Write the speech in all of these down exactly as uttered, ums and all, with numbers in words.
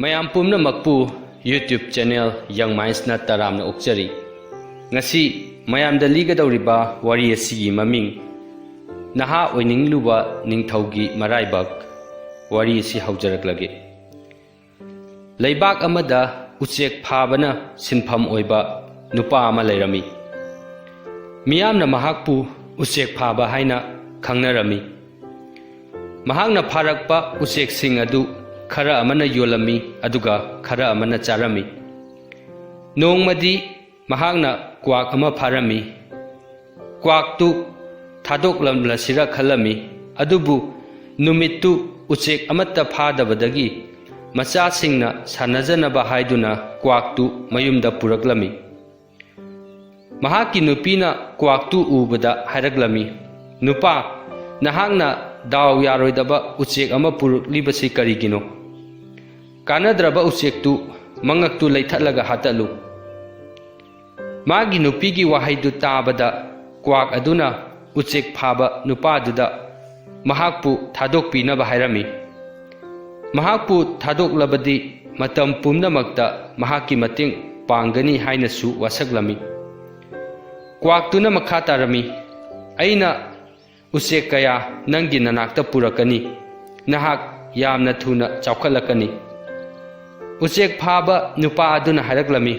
ꯃꯌꯥꯝ ꯄꯨꯝꯅꯃꯛꯄꯨ YouTube channel Young Mindsꯅ ꯇꯔꯥꯝꯅ ꯑꯣꯛꯆꯔꯤ꯫ ꯉꯁꯤ ꯃꯌꯥꯝꯗ ꯂꯤꯒꯗꯧꯔꯤꯕ ꯋꯥꯔꯤ ꯑꯁꯤꯒꯤ ꯃꯃꯤꯡ, ꯅꯍꯥ ꯑꯣꯏꯅꯤꯡꯂꯨꯕ ꯅꯤꯡꯊꯧꯒꯤ ꯃꯔꯥꯏꯕꯛ꯫ ꯋꯥꯔꯤ ꯑꯁꯤ ꯍꯧꯖꯔꯛꯂꯒꯦ꯫ ꯂꯩꯕꯥꯛ ꯑꯃꯗ ꯎꯆꯦꯛ ꯐꯥꯕꯅ ꯁꯤꯟꯐꯝ ꯑꯣꯏꯕ ꯅꯨꯄꯥ ꯑꯃ ꯂꯩꯔꯝꯃꯤ꯫ ꯃꯤꯌꯥꯝꯅ ꯃꯍꯥꯛꯄꯨ ꯎꯆꯦꯛ ꯐꯥꯕ ꯍꯥꯏꯅ ꯈꯪꯅꯔꯝꯃꯤ꯫ ꯃꯍꯥꯛꯅ ꯐꯥꯔꯛꯄ ꯎꯆꯦꯛꯁꯤꯡ ꯑꯗꯨ ꯈꯔ ꯑꯃꯅ ꯌꯣꯜꯂꯝꯃꯤ, ꯑꯗꯨꯒ ꯈꯔ ꯑꯃꯅ ꯆꯥꯔꯝꯃꯤ꯫ ꯅꯣꯡꯃꯗꯤ ꯃꯍꯥꯛꯅ ꯀ꯭ꯋꯥꯛ ꯑꯃ ꯐꯥꯔꯝꯃꯤ꯫ ꯀ꯭ꯋꯥꯛꯇꯨ ꯊꯥꯗꯣꯛꯂꯝꯂꯁꯤꯔ ꯈꯜꯂꯝꯃꯤ꯫ ꯑꯗꯨꯕꯨ ꯅꯨꯃꯤꯠꯇꯨ ꯎꯆꯦꯛ ꯑꯃꯠꯇ ꯐꯥꯗꯕꯗꯒꯤ ꯃꯆꯥꯁꯤꯡꯅ ꯁꯥꯟꯅꯖꯅꯕ ꯍꯥꯏꯗꯨꯅ ꯀ꯭ꯋꯥꯛꯇꯨ ꯃꯌꯨꯝꯗ ꯄꯨꯔꯛꯂꯝꯃꯤ꯫ ꯃꯍꯥꯛꯀꯤ ꯅꯨꯄꯤꯅ ꯀ꯭ꯋꯥꯛꯇꯨ ꯎꯕꯗ ꯍꯥꯏꯔꯛꯂꯝꯃꯤ, "ꯅꯨꯄꯥ, ꯅꯍꯥꯛꯅ ꯗꯥꯎ ꯌꯥꯔꯣꯏꯗꯕ ꯎꯆꯦꯛ ꯑꯃ ꯄꯨꯔꯛꯂꯤꯕꯁꯤ ꯀꯔꯤꯒꯤꯅꯣ? ꯀꯥꯟꯅꯗ꯭ꯔꯕ ꯎꯆꯦꯛꯇꯨ ꯃꯉꯛꯇꯨ ꯂꯩꯊꯠꯂꯒ ꯍꯥꯠꯇꯠꯂꯨ꯫" ꯃꯥꯒꯤ ꯅꯨꯄꯤꯒꯤ ꯋꯥꯍꯩꯗꯨ ꯇꯥꯕꯗ ꯀ꯭ꯋꯥꯛ ꯑꯗꯨꯅ ꯎꯆꯦꯛ ꯐꯥꯕ ꯅꯨꯄꯥꯗꯨꯗ ꯃꯍꯥꯛꯄꯨ ꯊꯥꯗꯣꯛꯄꯤꯅꯕ ꯍꯥꯏꯔꯝꯃꯤ꯫ ꯃꯍꯥꯛꯄꯨ ꯊꯥꯗꯣꯛꯂꯕꯗꯤ ꯃꯇꯝ ꯄꯨꯝꯅꯃꯛꯇ ꯃꯍꯥꯛꯀꯤ ꯃꯇꯦꯡ ꯄꯥꯡꯒꯅꯤ ꯍꯥꯏꯅꯁꯨ ꯋꯥꯁꯛꯂꯝꯃꯤ꯫ ꯀ꯭ꯋꯥꯛꯇꯨꯅ ꯃꯈꯥ ꯇꯥꯔꯝꯃꯤ, "ꯑꯩꯅ ꯎꯆꯦꯛ ꯀꯌꯥ ꯅꯪꯒꯤ ꯅꯅꯥꯛꯇ ꯄꯨꯔꯛꯀꯅꯤ꯫ ꯅꯍꯥꯛ ꯌꯥꯝꯅ ꯊꯨꯅ ꯆꯥꯎꯈꯠꯂꯛꯀꯅꯤ꯫" ꯎꯆꯦꯛ ꯐꯥꯕ ꯅꯨꯄꯥ ꯑꯗꯨꯅ ꯍꯥꯏꯔꯛꯂꯝꯃꯤ,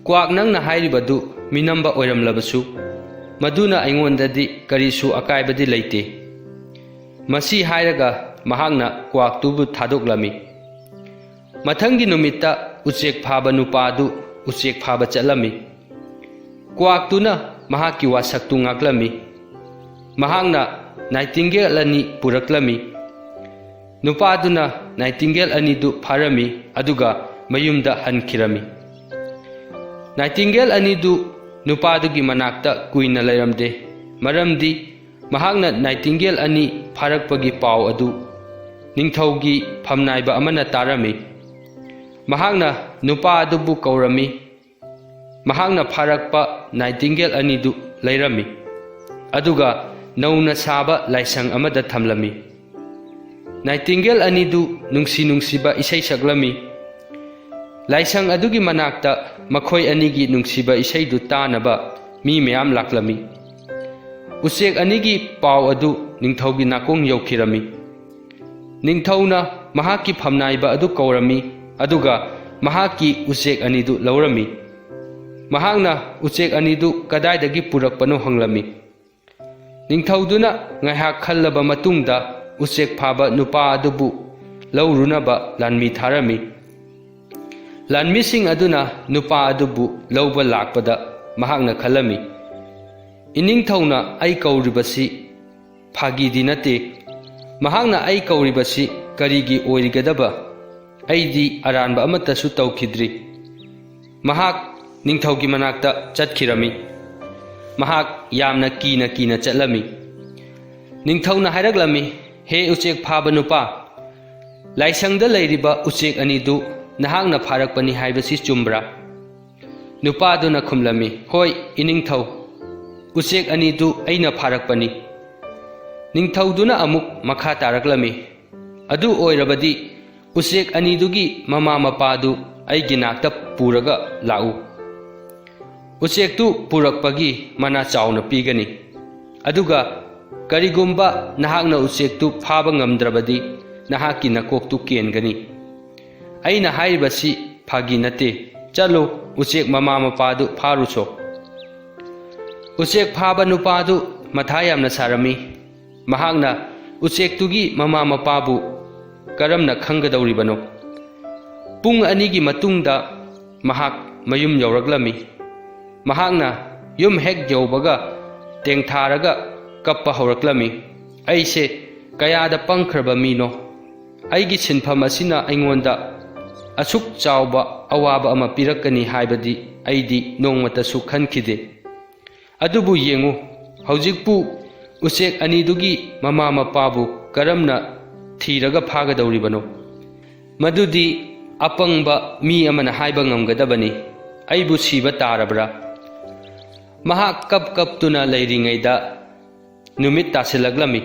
"ꯀ꯭ꯋꯥꯛ, ꯅꯪꯅ ꯍꯥꯏꯔꯤꯕꯗꯨ ꯃꯤꯅꯝꯕ ꯑꯣꯏꯔꯝꯂꯕꯁꯨ, ꯃꯗꯨꯅ ꯑꯩꯉꯣꯟꯗꯗꯤ ꯀꯔꯤꯁꯨ ꯑꯀꯥꯏꯕꯗꯤ ꯂꯩꯇꯦ꯫" ꯃꯁꯤ ꯍꯥꯏꯔꯒ ꯃꯍꯥꯛꯅ ꯀ꯭ꯋꯥꯛꯇꯨꯕꯨ ꯊꯥꯗꯣꯛꯂꯝꯃꯤ꯫ ꯃꯊꯪꯒꯤ ꯅꯨꯃꯤꯠꯇ ꯎꯆꯦꯛ ꯐꯥꯕ ꯅꯨꯄꯥ ꯑꯗꯨ ꯎꯆꯦꯛ ꯐꯥꯕ ꯆꯠꯂꯝꯃꯤ꯫ ꯀ꯭ꯋꯥꯛꯇꯨꯅ ꯃꯍꯥꯛꯀꯤ ꯋꯥꯁꯛꯇꯨ ꯉꯥꯛꯂꯝꯃꯤ꯫ ꯃꯍꯥꯛꯅ ꯅꯥꯏꯇꯤꯡꯒꯦꯜ ꯑꯅꯤ ꯄꯨꯔꯛꯂꯝꯃꯤ꯫ ꯅꯨꯄꯥꯗꯨꯅ ꯅꯥꯏꯇꯤꯡꯒꯦꯜ ꯑꯅꯤꯗꯨ ꯐꯥꯔꯝꯃꯤ, ꯑꯗꯨꯒ ꯃꯌꯨꯝꯗ ꯍꯟꯈꯤꯔꯝꯃꯤ꯫ ꯅꯥꯏꯇꯤꯡꯒꯦꯜ ꯑꯅꯤꯗꯨ ꯅꯨꯄꯥꯗꯨꯒꯤ ꯃꯅꯥꯛꯇ ꯀꯨꯏꯅ ꯂꯩꯔꯝꯗꯦ, ꯃꯔꯝꯗꯤ ꯃꯍꯥꯛꯅ ꯅꯥꯏꯇꯤꯡꯒꯦꯜ ꯑꯅꯤ ꯐꯥꯔꯛꯄꯒꯤ ꯄꯥꯎ ꯑꯗꯨ ꯅꯤꯡꯊꯧꯒꯤ ꯐꯝꯅꯥꯏꯕ ꯑꯃꯅ ꯇꯥꯔꯝꯃꯤ꯫ ꯃꯍꯥꯛꯅ ꯅꯨꯄꯥ ꯑꯗꯨꯕꯨ ꯀꯧꯔꯝꯃꯤ꯫ ꯃꯍꯥꯛꯅ ꯐꯥꯔꯛꯄ ꯅꯥꯏꯇꯤꯡꯒꯦꯜ ꯑꯅꯤꯗꯨ ꯂꯩꯔꯝꯃꯤ, ꯑꯗꯨꯒ ꯅꯧꯅ ꯁꯥꯕ ꯂꯥꯏꯁꯪ ꯑꯃꯗ ꯊꯝꯂꯝꯃꯤ꯫ ꯅꯥꯏꯇꯤꯡꯒꯦꯜ ꯑꯅꯤꯗꯨ ꯅꯨꯡꯁꯤ ꯅꯨꯡꯁꯤꯕ ꯏꯁꯩ ꯁꯛꯂꯝꯃꯤ꯫ ꯂꯥꯏꯁꯪ ꯑꯗꯨꯒꯤ ꯃꯅꯥꯛꯇ ꯃꯈꯣꯏ ꯑꯅꯤꯒꯤ ꯅꯨꯡꯁꯤꯕ ꯏꯁꯩꯗꯨ ꯇꯥꯅꯕ ꯃꯤ ꯃꯌꯥꯝ ꯂꯥꯛꯂꯝꯃꯤ꯫ ꯎꯆꯦꯛ ꯑꯅꯤꯒꯤ ꯄꯥꯎ ꯑꯗꯨ ꯅꯤꯡꯊꯧꯒꯤ ꯅꯥꯀꯣꯡ ꯌꯧꯈꯤꯔꯝꯃꯤ꯫ ꯅꯤꯡꯊꯧꯅ ꯃꯍꯥꯛꯀꯤ ꯐꯝꯅꯥꯏꯕ ꯑꯗꯨ ꯀꯧꯔꯝꯃꯤ, ꯑꯗꯨꯒ ꯃꯍꯥꯛꯀꯤ ꯎꯆꯦꯛ ꯑꯅꯤꯗꯨ ꯂꯧꯔꯝꯃꯤ꯫ ꯃꯍꯥꯛꯅ ꯎꯆꯦꯛ ꯑꯅꯤꯗꯨ ꯀꯗꯥꯏꯗꯒꯤ ꯄꯨꯔꯛꯄꯅꯣ ꯍꯪꯂꯝꯃꯤ꯫ ꯅꯤꯡꯊꯧꯗꯨꯅ ꯉꯥꯏꯍꯥꯛ ꯈꯜꯂꯕ ꯃꯇꯨꯡꯗ ꯎꯆꯦꯛ ꯐꯥꯕ ꯅꯨꯄꯥ ꯑꯗꯨꯕꯨ ꯂꯧꯔꯨꯅꯕ ꯂꯥꯟꯃꯤ ꯊꯥꯔꯝꯃꯤ꯫ ꯂꯥꯟꯃꯤꯁꯤꯡ ꯑꯗꯨꯅ ꯅꯨꯄꯥ ꯑꯗꯨꯕꯨ ꯂꯧꯕ ꯂꯥꯛꯄꯗ ꯃꯍꯥꯛꯅ ꯈꯜꯂꯝꯃꯤ, "ꯏꯅꯤꯡꯊꯧꯅ ꯑꯩ ꯀꯧꯔꯤꯕꯁꯤ ꯐꯥꯒꯤꯗꯤ ꯅꯠꯇꯦ꯫ ꯃꯍꯥꯛꯅ ꯑꯩ ꯀꯧꯔꯤꯕꯁꯤ ꯀꯔꯤꯒꯤ ꯑꯣꯏꯔꯤꯒꯗꯕ? ꯑꯩꯗꯤ ꯑꯔꯥꯟꯕ ꯑꯃꯠꯇꯁꯨ ꯇꯧꯈꯤꯗ꯭ꯔꯤ꯫" ꯃꯍꯥꯛ ꯅꯤꯡꯊꯧꯒꯤ ꯃꯅꯥꯛꯇ ꯆꯠꯈꯤꯔꯝꯃꯤ꯫ ꯃꯍꯥꯛ ꯌꯥꯝꯅ ꯀꯤꯅ ꯀꯤꯅ ꯆꯠꯂꯝꯃꯤ꯫ ꯅꯤꯡꯊꯧꯅ ꯍꯥꯏꯔꯛꯂꯝꯃꯤ, "ꯍꯦ ꯎꯆꯦꯛ ꯐꯥꯕ ꯅꯨꯄꯥ, ꯂꯥꯏꯁꯪꯗ ꯂꯩꯔꯤꯕ ꯎꯆꯦꯛ ꯑꯅꯤꯗꯨ ꯅꯍꯥꯛꯅ ꯐꯥꯔꯛꯄꯅꯤ ꯍꯥꯏꯕꯁꯤ ꯆꯨꯝꯕ꯭ꯔꯥ?" ꯅꯨꯄꯥꯗꯨꯅ ꯈꯨꯝꯂꯝꯃꯤ, "ꯍꯣꯏ, ꯏꯅꯤꯡꯊꯧ, ꯎꯆꯦꯛ ꯑꯅꯤꯗꯨ ꯑꯩꯅ ꯐꯥꯔꯛꯄꯅꯤ꯫" ꯅꯤꯡꯊꯧꯗꯨꯅ ꯑꯃꯨꯛ ꯃꯈꯥ ꯇꯥꯔꯛꯂꯝꯃꯤ, "ꯑꯗꯨ ꯑꯣꯏꯔꯕꯗꯤ ꯎꯆꯦꯛ ꯑꯅꯤꯗꯨꯒꯤ ꯃꯃꯥ ꯃꯄꯥꯗꯨ ꯑꯩꯒꯤ ꯅꯥꯛꯇ ꯄꯨꯔꯒ ꯂꯥꯛꯎ꯫ ꯎꯆꯦꯛꯇꯨ ꯄꯨꯔꯛꯄꯒꯤ ꯃꯅꯥ ꯆꯥꯎꯅ ꯄꯤꯒꯅꯤ꯫ ꯑꯗꯨꯒ ꯀꯔꯤꯒꯨꯝꯕ ꯅꯍꯥꯛꯅ ꯎꯆꯦꯛꯇꯨ ꯐꯥꯕ ꯉꯝꯗ꯭ꯔꯕꯗꯤ ꯅꯍꯥꯛꯀꯤ ꯅꯀꯣꯛꯇꯨ ꯀꯦꯟꯒꯅꯤ꯫ ꯑꯩꯅ ꯍꯥꯏꯔꯤꯕꯁꯤ ꯐꯥꯒꯤ ꯅꯠꯇꯦ꯫ ꯆꯠꯂꯨ, ꯎꯆꯦꯛ ꯃꯃꯥ ꯃꯄꯥꯗꯨ ꯐꯥꯔꯨꯆꯣ꯫" ꯎꯆꯦꯛ ꯐꯥꯕ ꯅꯨꯄꯥꯗꯨ ꯃꯊꯥ ꯌꯥꯝꯅ ꯁꯥꯔꯝꯃꯤ꯫ ꯃꯍꯥꯛꯅ ꯎꯆꯦꯛꯇꯨꯒꯤ ꯃꯃꯥ ꯃꯄꯥꯕꯨ ꯀꯔꯝꯅ ꯈꯪꯒꯗꯧꯔꯤꯕꯅꯣ? ꯄꯨꯡ ꯑꯅꯤꯒꯤ ꯃꯇꯨꯡꯗ ꯃꯍꯥꯛ ꯃꯌꯨꯝ ꯌꯧꯔꯛꯂꯝꯃꯤ꯫ ꯃꯍꯥꯛꯅ ꯌꯨꯝ ꯍꯦꯛ ꯌꯧꯕꯒ ꯇꯦꯡꯊꯥꯔꯒ ꯀꯞꯄ ꯍꯧꯔꯛꯂꯝꯃꯤ꯫ "ꯑꯩꯁꯦ ꯀꯌꯥꯗ ꯄꯪꯈ꯭ꯔꯕ ꯃꯤꯅꯣ! ꯑꯩꯒꯤ ꯁꯤꯟꯐꯝ ꯑꯁꯤꯅ ꯑꯩꯉꯣꯟꯗ ꯑꯁꯨꯛ ꯆꯥꯎꯕ ꯑꯋꯥꯕ ꯑꯃ ꯄꯤꯔꯛꯀꯅꯤ ꯍꯥꯏꯕꯗꯤ ꯑꯩꯗꯤ ꯅꯣꯡꯃꯇꯁꯨ ꯈꯟꯈꯤꯗꯦ꯫ ꯑꯗꯨꯕꯨ ꯌꯦꯡꯉꯨ, ꯍꯧꯖꯤꯛꯄꯨ ꯎꯆꯦꯛ ꯑꯅꯤꯗꯨꯒꯤ ꯃꯃꯥ ꯃꯄꯥꯕꯨ ꯀꯔꯝꯅ ꯊꯤꯔꯒ ꯐꯥꯒꯗꯧꯔꯤꯕꯅꯣ? ꯃꯗꯨꯗꯤ ꯑꯄꯪꯕ ꯃꯤ ꯑꯃꯅ ꯍꯥꯏꯕ ꯉꯝꯒꯗꯕꯅꯤ꯫ ꯑꯩꯕꯨ ꯁꯤꯕ ꯇꯥꯔꯕ꯭ꯔꯥ?" ꯃꯍꯥꯛ ꯀꯞ ꯀꯞꯇꯨꯅ ꯂꯩꯔꯤꯉꯩꯗ ꯅꯨꯃꯤꯠ ꯇꯥꯁꯤꯜꯂꯛꯂꯝꯃꯤ꯫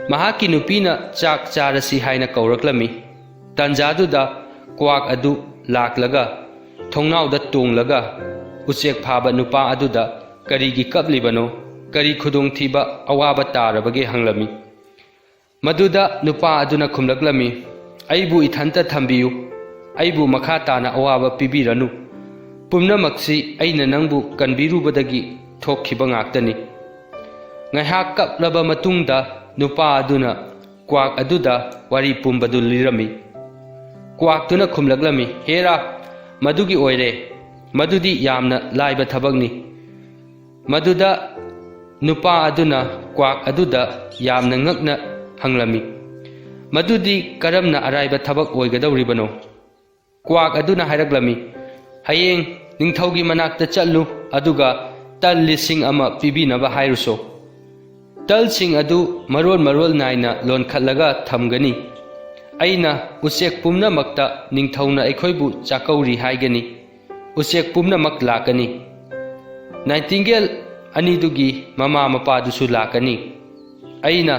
ꯃꯍꯥꯛꯀꯤ ꯅꯨꯄꯤꯅ ꯆꯥꯛ ꯆꯥꯔꯁꯤ ꯍꯥꯏꯅ ꯀꯧꯔꯛꯂꯝꯃꯤ꯫ ꯇꯥꯟꯖꯥꯗꯨꯗ ꯀ꯭ꯋꯥꯛ ꯑꯗꯨ ꯂꯥꯛꯂꯒ ꯊꯣꯡꯅꯥꯎꯗ ꯇꯣꯡꯂꯒ ꯎꯆꯦꯛ ꯐꯥꯕ ꯅꯨꯄꯥ ꯑꯗꯨꯗ ꯀꯔꯤꯒꯤ ꯀꯞꯂꯤꯕꯅꯣ, ꯀꯔꯤ ꯈꯨꯗꯣꯡꯊꯤꯕ ꯑꯋꯥꯕ ꯇꯥꯔꯕꯒꯦ ꯍꯪꯂꯝꯃꯤ꯫ ꯃꯗꯨꯗ ꯅꯨꯄꯥ ꯑꯗꯨꯅ ꯈꯨꯝꯂꯛꯂꯝꯃꯤ, "ꯑꯩꯕꯨ ꯏꯊꯟꯇ ꯊꯝꯕꯤꯌꯨ, ꯑꯩꯕꯨ ꯃꯈꯥ ꯇꯥꯅ ꯑꯋꯥꯕ ꯄꯤꯕꯤꯔꯅꯨ꯫ ꯄꯨꯝꯅꯃꯛꯁꯤ ꯑꯩꯅ ꯅꯪꯕꯨ ꯀꯟꯕꯤꯔꯨꯕꯗꯒꯤ ꯊꯣꯛꯈꯤꯕ ꯉꯥꯛꯇꯅꯤ"꯫ ꯉꯥꯏꯍꯥꯛ ꯀꯞꯂꯕ ꯃꯇꯨꯡꯗ ꯅꯨꯄꯥ ꯑꯗꯨꯅ ꯀ꯭ꯋꯥꯛ ꯑꯗꯨꯗ ꯋꯥꯔꯤ ꯄꯨꯝꯕꯗꯨ ꯂꯤꯔꯝꯃꯤ꯫ ꯀ꯭ꯋꯥꯛꯇꯨꯅ ꯈꯨꯝꯂꯛꯂꯝꯃꯤ, "ꯍꯦꯔꯥ, ꯃꯗꯨꯒꯤ ꯑꯣꯏꯔꯦ, ꯃꯗꯨꯗꯤ ꯌꯥꯝꯅ ꯂꯥꯏꯕ ꯊꯕꯛꯅꯤ"꯫ ꯃꯗꯨꯗ ꯅꯨꯄꯥ ꯑꯗꯨꯅ ꯀ꯭ꯋꯥꯛ ꯑꯗꯨꯗ ꯌꯥꯝꯅ ꯉꯛꯅ ꯍꯪꯂꯝꯃꯤ, "ꯃꯗꯨꯗꯤ ꯀꯔꯝꯅ ꯑꯔꯥꯏꯕ ꯊꯕꯛ ꯑꯣꯏꯒꯗꯧꯔꯤꯕꯅꯣ?" ꯀ꯭ꯋꯥꯛ ꯑꯗꯨꯅ ꯍꯥꯏꯔꯛꯂꯝꯃꯤ, "ꯍꯌꯦꯡ ꯅꯤꯡꯊꯧꯒꯤ ꯃꯅꯥꯛꯇ ꯆꯠꯂꯨ, ꯑꯗꯨꯒ ꯇꯜ ꯂꯤꯁꯤꯡ ꯑꯃ ꯄꯤꯕꯤꯅꯕ ꯍꯥꯏꯔꯨꯁꯣ꯫ ꯇꯜꯁꯤꯡ ꯑꯗꯨ ꯃꯔꯣꯜ ꯃꯔꯣꯜ ꯅꯥꯏꯅ ꯂꯣꯟꯈꯠꯂꯒ ꯊꯝꯒꯅꯤ꯫ ꯑꯩꯅ ꯎꯆꯦꯛ ꯄꯨꯝꯅꯃꯛꯇ ꯅꯤꯡꯊꯧꯅ ꯑꯩꯈꯣꯏꯕꯨ ꯆꯥꯛꯀꯧꯔꯤ ꯍꯥꯏꯒꯅꯤ꯫ ꯎꯆꯦꯛ ꯄꯨꯝꯅꯃꯛ ꯂꯥꯛꯀꯅꯤ꯫ ꯅꯥꯏꯇꯤꯡꯒꯦꯜ ꯑꯅꯤꯗꯨꯒꯤ ꯃꯃꯥ ꯃꯄꯥꯗꯨꯁꯨ ꯂꯥꯛꯀꯅꯤ꯫ ꯑꯩꯅ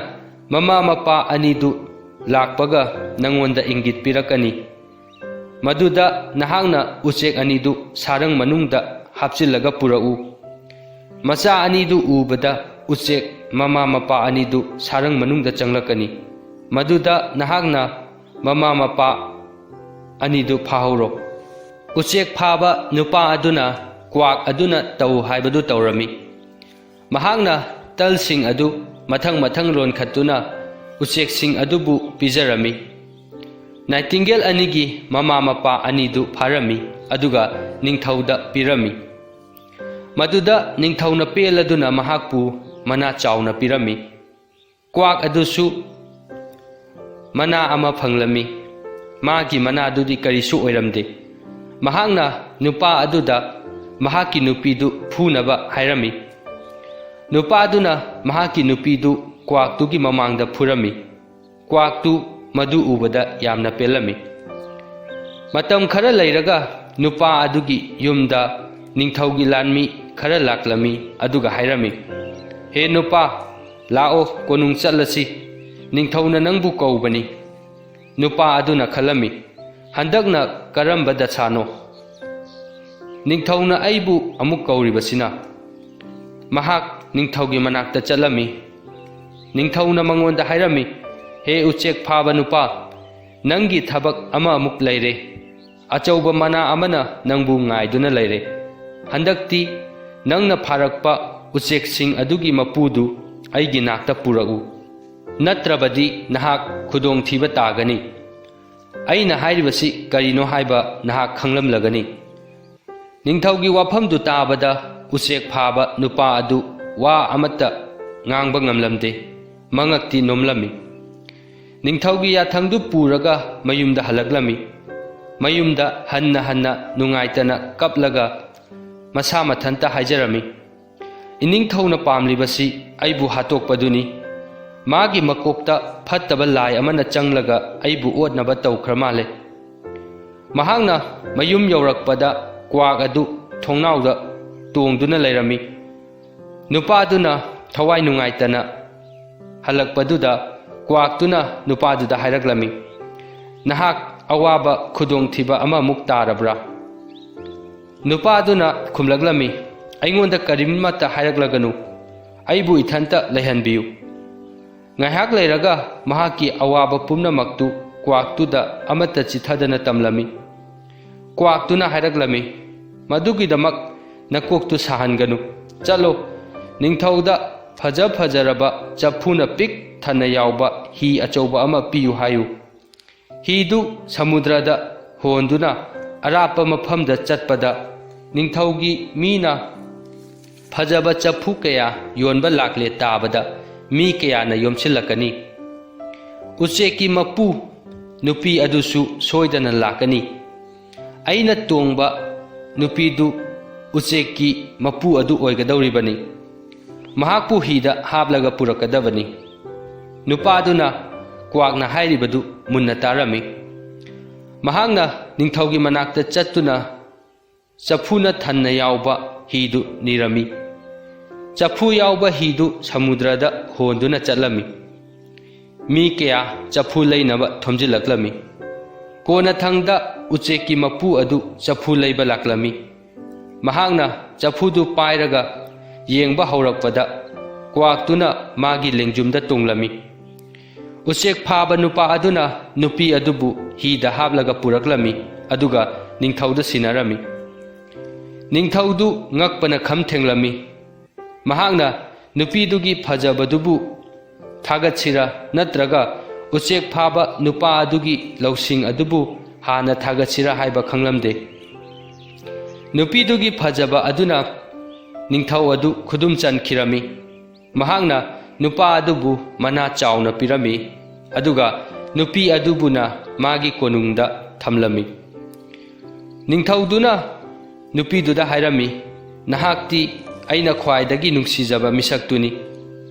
ꯃꯃꯥ ꯃꯄꯥ ꯑꯅꯤꯗꯨ ꯂꯥꯛꯄꯒ ꯅꯪꯉꯣꯟꯗ ꯏꯪꯒꯤꯠ ꯄꯤꯔꯛꯀꯅꯤ꯫ ꯃꯗꯨꯗ ꯅꯍꯥꯛꯅ ꯎꯆꯦꯛ ꯑꯅꯤꯗꯨ ꯁꯥꯔꯪ ꯃꯅꯨꯡꯗ ꯍꯥꯞꯆꯤꯜꯂꯒ ꯄꯨꯔꯛꯎ꯫ ꯃꯆꯥ ꯑꯅꯤꯗꯨ ꯎꯕꯗ ꯎꯆꯦꯛ ꯃꯃꯥ ꯃꯄꯥ ꯑꯅꯤꯗꯨ ꯁꯥꯔꯪ ꯃꯅꯨꯡꯗ ꯆꯪꯂꯛꯀꯅꯤ꯫ ꯃꯗꯨꯗ ꯅꯍꯥꯛꯅ ꯃꯃꯥ ꯃꯄꯥ ꯑꯅꯤꯗꯨ ꯐꯥꯍꯧꯔꯣ"꯫ ꯎꯆꯦꯛ ꯐꯥꯕ ꯅꯨꯄꯥ ꯑꯗꯨꯅ ꯀ꯭ꯋꯥꯛ ꯑꯗꯨꯅ ꯇꯧ ꯍꯥꯏꯕꯗꯨ ꯇꯧꯔꯝꯃꯤ꯫ ꯃꯍꯥꯛꯅ ꯇꯜꯁꯤꯡ ꯑꯗꯨ ꯃꯊꯪ ꯃꯊꯪ ꯂꯣꯟꯈꯠꯇꯨꯅ ꯎꯆꯦꯛꯁꯤꯡ ꯑꯗꯨꯕꯨ ꯄꯤꯖꯔꯝꯃꯤ꯫ ꯅꯥꯏꯇꯤꯡꯒꯦꯜ ꯑꯅꯤꯒꯤ ꯃꯃꯥ ꯃꯄꯥ ꯑꯅꯤꯗꯨ ꯐꯥꯔꯝꯃꯤ, ꯑꯗꯨꯒ ꯅꯤꯡꯊꯧꯗ ꯄꯤꯔꯝꯃꯤ꯫ ꯃꯗꯨꯗ ꯅꯤꯡꯊꯧꯅ ꯄꯦꯜꯂꯗꯨꯅ ꯃꯍꯥꯛꯄꯨ ꯃꯅꯥ ꯆꯥꯎꯅ ꯄꯤꯔꯝꯃꯤ꯫ ꯀ꯭ꯋꯥꯛ ꯑꯗꯨꯁꯨ ꯃꯅꯥ ꯑꯃ ꯐꯪꯂꯝꯃꯤ꯫ ꯃꯥꯒꯤ ꯃꯅꯥꯗꯨꯗꯤ ꯀꯔꯤꯁꯨ ꯑꯣꯏꯔꯝꯗꯦ꯫ ꯃꯍꯥꯛꯅ ꯅꯨꯄꯥ ꯑꯗꯨꯗ ꯃꯍꯥꯛꯀꯤ ꯅꯨꯄꯤꯗꯨ ꯐꯨꯅꯕ ꯍꯥꯏꯔꯝꯃꯤ꯫ ꯅꯨꯄꯥꯗꯨꯅ ꯃꯍꯥꯛꯀꯤ ꯅꯨꯄꯤꯗꯨ ꯀ꯭ꯋꯥꯛꯇꯨꯒꯤ ꯃꯃꯥꯡꯗ ꯐꯨꯔꯝꯃꯤ꯫ ꯀ꯭ꯋꯥꯛꯇꯨ ꯃꯗꯨ ꯎꯕꯗ ꯌꯥꯝꯅ ꯄꯦꯜꯂꯝꯃꯤ꯫ ꯃꯇꯝ ꯈꯔ ꯂꯩꯔꯒ ꯅꯨꯄꯥ ꯑꯗꯨꯒꯤ ꯌꯨꯝꯗ ꯅꯤꯡꯊꯧꯒꯤ ꯂꯥꯟꯃꯤ ꯈꯔ ꯂꯥꯛꯂꯝꯃꯤ, ꯑꯗꯨꯒ ꯍꯥꯏꯔꯝꯃꯤ, "ꯍꯦ ꯅꯨꯄꯥ, ꯂꯥꯛꯑꯣ, ꯀꯣꯅꯨꯡ ꯆꯠꯂꯁꯤ꯫ ꯅꯤꯡꯊꯧꯅ ꯅꯪꯕꯨ ꯀꯧꯕꯅꯤ꯫ ꯅꯨꯄꯥ ꯑꯗꯨꯅ ꯈꯜꯂꯝꯃꯤ, "ꯍꯟꯗꯛꯅ ꯀꯔꯝꯕ ꯗꯁꯥꯅꯣ? ꯅꯤꯡꯊꯧꯅ ꯑꯩꯕꯨ ꯑꯃꯨꯛ ꯀꯧꯔꯤꯕꯁꯤꯅ?" ꯃꯍꯥꯛ ꯅꯤꯡꯊꯧꯒꯤ ꯃꯅꯥꯛꯇ ꯆꯠꯂꯝꯃꯤ꯫ ꯅꯤꯡꯊꯧꯅ ꯃꯉꯣꯟꯗ ꯍꯥꯏꯔꯝꯃꯤ, "ꯍꯦ ꯎꯆꯦꯛ ꯐꯥꯕ ꯅꯨꯄꯥ, ꯅꯪꯒꯤ ꯊꯕꯛ ꯑꯃ ꯑꯃꯨꯛ ꯂꯩꯔꯦ꯫ ꯑꯆꯧꯕ ꯃꯅꯥ ꯑꯃꯅ ꯅꯪꯕꯨ ꯉꯥꯏꯗꯨꯅ ꯂꯩꯔꯦ꯫ ꯍꯟꯗꯛꯇꯤ ꯅꯪꯅ ꯐꯥꯔꯛꯄ ꯎꯆꯦꯛꯁꯤꯡ ꯑꯗꯨꯒꯤ ꯃꯄꯨꯗꯨ ꯑꯩꯒꯤ ꯅꯥꯛꯇ ꯄꯨꯔꯛꯎ꯫ ꯅꯠꯇ꯭ꯔꯕꯗꯤ ꯅꯍꯥꯛ ꯈꯨꯗꯣꯡꯊꯤꯕ ꯇꯥꯒꯅꯤ꯫ ꯑꯩꯅ ꯍꯥꯏꯔꯤꯕꯁꯤ ꯀꯔꯤꯅꯣ ꯍꯥꯏꯕ ꯅꯍꯥꯛ ꯈꯪꯂꯝꯂꯒꯅꯤ꯫" ꯅꯤꯡꯊꯧꯒꯤ ꯋꯥꯐꯝꯗꯨ ꯇꯥꯕꯗ ꯎꯆꯦꯛ ꯐꯥꯕ ꯅꯨꯄꯥ ꯑꯗꯨ ꯋꯥ ꯑꯃꯠꯇ ꯉꯥꯡꯕ ꯉꯝꯂꯝꯗꯦ꯫ ꯃꯉꯛꯇꯤ ꯅꯣꯝꯂꯝꯃꯤ꯫ ꯅꯤꯡꯊꯧꯒꯤ ꯌꯥꯊꯪꯗꯨ ꯄꯨꯔꯒ ꯃꯌꯨꯝꯗ ꯍꯜꯂꯛꯂꯝꯃꯤ꯫ ꯃꯌꯨꯝꯗ ꯍꯟꯅ ꯍꯟꯅ ꯅꯨꯡꯉꯥꯏꯇꯅ ꯀꯞꯂꯒ ꯃꯁꯥ ꯃꯊꯟꯇ ꯍꯥꯏꯖꯔꯝꯃꯤ, "ꯏꯅꯤꯡꯊꯧꯅ ꯄꯥꯝꯂꯤꯕꯁꯤ ꯑꯩꯕꯨ ꯍꯥꯠꯇꯣꯛꯄꯗꯨꯅꯤ꯫ ꯃꯥꯒꯤ ꯃꯀꯣꯛꯇ ꯐꯠꯇꯕ ꯂꯥꯏ ꯑꯃꯅ ꯆꯪꯂꯒ ꯑꯩꯕꯨ ꯑꯣꯠꯅꯕ ꯇꯧꯈ꯭ꯔ ꯃꯥꯜꯂꯦ꯫" ꯃꯍꯥꯛꯅ ꯃꯌꯨꯝ ꯌꯧꯔꯛꯄꯗ ꯀ꯭ꯋꯥꯛ ꯑꯗꯨ ꯊꯣꯡꯅꯥꯎꯗ ꯇꯣꯡꯗꯨꯅ ꯂꯩꯔꯝꯃꯤ꯫ ꯅꯨꯄꯥꯗꯨꯅ ꯊꯋꯥꯏ ꯅꯨꯡꯉꯥꯏꯇꯅ ꯍꯜꯂꯛꯄꯗꯨꯗ ꯀ꯭ꯋꯥꯛꯇꯨꯅ ꯅꯨꯄꯥꯗꯨꯗ ꯍꯥꯏꯔꯛꯂꯝꯃꯤ, "ꯅꯍꯥꯛ ꯑꯋꯥꯕ ꯈꯨꯗꯣꯡꯊꯤꯕ ꯑꯃꯃꯨꯛ ꯇꯥꯔꯕ꯭ꯔꯥ?" ꯅꯨꯄꯥꯗꯨꯅ ꯈꯨꯝꯂꯛꯂꯝꯃꯤ, "ꯑꯩꯉꯣꯟꯗ ꯀꯔꯤꯃꯠꯇ ꯍꯥꯏꯔꯛꯂꯒꯅꯨ, ꯑꯩꯕꯨ ꯏꯊꯟꯇ ꯂꯩꯍꯟꯕꯤꯌꯨ꯫" ꯉꯥꯏꯍꯥꯛ ꯂꯩꯔꯒ ꯃꯍꯥꯛꯀꯤ ꯑꯋꯥꯕ ꯄꯨꯝꯅꯃꯛꯇꯨ ꯀ꯭ꯋꯥꯛꯇꯨꯗ ꯑꯃꯠꯇ ꯆꯤꯊꯗꯅ ꯇꯝꯂꯝꯃꯤ꯫ ꯀ꯭ꯋꯥꯛꯇꯨꯅ ꯍꯥꯏꯔꯛꯂꯝꯃꯤ, "ꯃꯗꯨꯒꯤꯗꯃꯛ ꯅꯀꯣꯛꯇꯨ ꯁꯥꯍꯟꯒꯅꯨ꯫ ꯆꯠꯂꯣ, ꯅꯤꯡꯊꯧꯗ ꯐꯖ ꯐꯖꯔꯕ ꯆꯐꯨꯅ ꯄꯤꯛ ꯊꯟꯅ ꯌꯥꯎꯕ ꯍꯤ ꯑꯆꯧꯕ ꯑꯃ ꯄꯤꯌꯨ ꯍꯥꯏꯌꯨ꯫ ꯍꯤꯗꯨ ꯁꯃꯨꯗ꯭ꯔꯗ ꯍꯣꯟꯗꯨꯅ ꯑꯔꯥꯞꯄ ꯃꯐꯝꯗ ꯆꯠꯄꯗ ꯅꯤꯡꯊꯧꯒꯤ ꯃꯤꯅ ꯐꯖꯕ ꯆꯐꯨ ꯀꯌꯥ ꯌꯣꯟꯕ ꯂꯥꯛꯂꯦ ꯇꯥꯕꯗ ꯃꯤ ꯀꯌꯥꯅ ꯌꯣꯝꯁꯤꯜꯂꯛꯀꯅꯤ꯫ ꯎꯆꯦꯛꯀꯤ ꯃꯄꯨ ꯅꯨꯄꯤ ꯑꯗꯨꯁꯨ ꯁꯣꯏꯗꯅ ꯂꯥꯛꯀꯅꯤ꯫ ꯑꯩꯅ ꯇꯣꯡꯕ ꯅꯨꯄꯤꯗꯨ ꯎꯆꯦꯛꯀꯤ ꯃꯄꯨ ꯑꯗꯨ ꯑꯣꯏꯒꯗꯧꯔꯤꯕꯅꯤ꯫ ꯃꯍꯥꯛꯄꯨ ꯍꯤꯗ ꯍꯥꯞꯂꯒ ꯄꯨꯔꯛꯀꯗꯕꯅꯤ꯫" ꯅꯨꯄꯥꯗꯨꯅ ꯀ꯭ꯋꯥꯛꯅ ꯍꯥꯏꯔꯤꯕꯗꯨ ꯃꯨꯟꯅ ꯇꯥꯔꯝꯃꯤ꯫ ꯃꯍꯥꯛꯅ ꯅꯤꯡꯊꯧꯒꯤ ꯃꯅꯥꯛꯇ ꯆꯠꯇꯨꯅ ꯆꯐꯨꯅ ꯊꯟꯅ ꯌꯥꯎꯕ ꯍꯤꯗꯨ ꯅꯤꯔꯝꯃꯤ꯫ ꯆꯐꯨ ꯌꯥꯎꯕ ꯍꯤꯗꯨ ꯁꯃꯨꯗ꯭ꯔꯗ ꯍꯣꯟꯗꯨꯅ ꯆꯠꯂꯝꯃꯤ꯫ ꯃꯤ ꯀꯌꯥ ꯆꯐꯨ ꯂꯩꯅꯕ ꯊꯣꯝꯖꯤꯜꯂꯛꯂꯝꯃꯤ꯫ ꯀꯣꯟꯅꯊꯪꯗ ꯎꯆꯦꯛꯀꯤ ꯃꯄꯨ ꯑꯗꯨ ꯆꯐꯨ ꯂꯩꯕ ꯂꯥꯛꯂꯝꯃꯤ꯫ ꯃꯍꯥꯛꯅ ꯆꯐꯨꯗꯨ ꯄꯥꯏꯔꯒ ꯌꯦꯡꯕ ꯍꯧꯔꯛꯄꯗ, ꯀ꯭ꯋꯥꯛꯇꯨꯅ ꯃꯥꯒꯤ ꯂꯦꯡꯖꯨꯝꯗ ꯇꯣꯡꯂꯝꯃꯤ꯫ ꯎꯆꯦꯛ ꯐꯥꯕ ꯅꯨꯄꯥ ꯑꯗꯨꯅ ꯅꯨꯄꯤ ꯑꯗꯨꯕꯨ ꯍꯤꯗ ꯍꯥꯞꯂꯒ ꯄꯨꯔꯛꯂꯝꯃꯤ, ꯑꯗꯨꯒ ꯅꯤꯡꯊꯧꯗ ꯁꯤꯟꯅꯔꯝꯃꯤ꯫ ꯅꯤꯡꯊꯧꯗꯨ ꯉꯛꯄꯅ ꯈꯝ ꯊꯦꯡꯂꯝꯃꯤ꯫ ꯃꯍꯥꯛꯅ ꯅꯨꯄꯤꯗꯨꯒꯤ ꯐꯖꯕꯗꯨꯕꯨ ꯊꯥꯒꯠꯁꯤꯔꯥ ꯅꯠꯇ꯭ꯔꯒ ꯎꯆꯦꯛ ꯐꯥꯕ ꯅꯨꯄꯥ ꯑꯗꯨꯒꯤ ꯂꯧꯁꯤꯡ ꯑꯗꯨꯕꯨ ꯍꯥꯟꯅ ꯊꯥꯒꯠꯁꯤꯔꯥ ꯍꯥꯏꯕ ꯈꯪꯂꯝꯗꯦ꯫ ꯅꯨꯄꯤꯗꯨꯒꯤ ꯐꯖꯕ ꯑꯗꯨꯅ ꯅꯤꯡꯊꯧ ꯑꯗꯨ ꯈꯨꯗꯨꯝ ꯆꯟꯈꯤꯔꯝꯃꯤ꯫ ꯃꯍꯥꯛꯅ ꯅꯨꯄꯥ ꯑꯗꯨꯕꯨ ꯃꯅꯥ ꯆꯥꯎꯅ ꯄꯤꯔꯝꯃꯤ, ꯑꯗꯨꯒ ꯅꯨꯄꯤ ꯑꯗꯨꯕꯨꯅ ꯃꯥꯒꯤ ꯀꯣꯅꯨꯡꯗ ꯊꯝꯂꯝꯃꯤ꯫ ꯅꯤꯡꯊꯧꯗꯨꯅ ꯅꯨꯄꯤꯗꯨꯗ ꯍꯥꯏꯔꯝꯃꯤ, "ꯅꯍꯥꯛꯇꯤ ꯑꯩꯅ ꯈ꯭ꯋꯥꯏꯗꯒꯤ ꯅꯨꯡꯁꯤꯖꯕ ꯃꯤꯁꯛꯇꯨꯅꯤ꯫